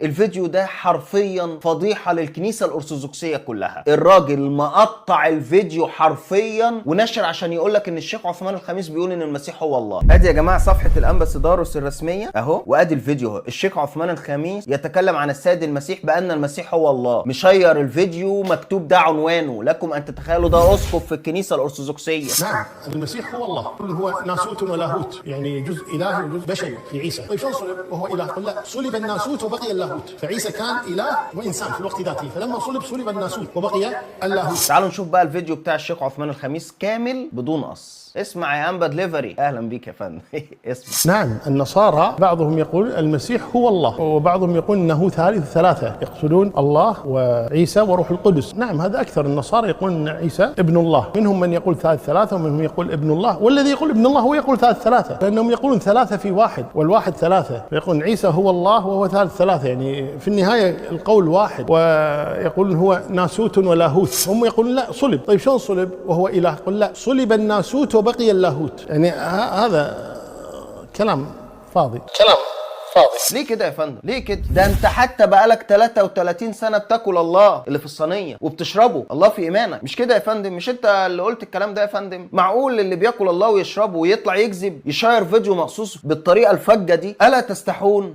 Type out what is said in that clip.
الفيديو ده حرفيا فضيحة للكنيسة الأرثوذكسية كلها. الراجل مقطع الفيديو حرفيا ونشر عشان يقولك ان الشيخ عثمان الخميس بيقول ان المسيح هو الله. ادي يا جماعة صفحة الأنبا سيداروس الرسمية اهو، وادي الفيديو اهو. الشيخ عثمان الخميس يتكلم عن السيد المسيح بأن المسيح هو الله. مشير الفيديو مكتوب ده عنوانه، لكم ان تتخيلوا ده اسقف في الكنيسة الأرثوذكسية. نعم، المسيح هو الله، هو ناسوت ولاهوت، يعني جزء الهي وجزء بشري في عيسى. طيب شلون صلب وهو اله؟ قل لا، صلب الناسوت وبقي اللاهوت. فعيسى كان اله وانسان في الوقت ذاته، فلما صلب صلب الناسوت وبقي اللاهوت. تعالوا نشوف بقى الفيديو بتاع الشيخ عثمان الخميس كامل بدون قص. اسمع يا انبا دليفري، اهلا بيك يا فندم. اسمع. نعم، النصارى بعضهم يقول المسيح هو الله، وبعضهم يقول انه ثالث ثلاثة، يقصدون الله وعيسى وروح القدس. نعم، هذا اكثر النصارى يقولون ان عيسى ابن الله، منهم من يقول ثالث ثلاثة ومنهم يقول ابن الله، والذي يقول ابن الله هو يقول ثالث ثلاثة، لانهم يقولون ثلاثة في واحد والواحد ثلاثة، فيقولون عيسى هو الله وهو ثالث ثلاثة، يعني في النهاية القول واحد. ويقولون هو ناسوت ولاهوت، هم يقولون لا صلب. طيب شلون صلب وهو اله؟ قل لا، صلب الناسوت وبقي اللاهوت. يعني هذا كلام فاضي، كلام فاضي. ليه كده يا فندم؟ ليه كده؟ ده انت حتى بقالك 33 سنة بتاكل الله اللي في الصينية وبتشربه الله في ايمانك، مش كده يا فندم؟ مش انت اللي قلت الكلام ده يا فندم؟ معقول اللي بياكل الله ويشربه ويطلع يكذب يشير فيديو مقصوص بالطريقة الفجه دي؟ الا تستحون؟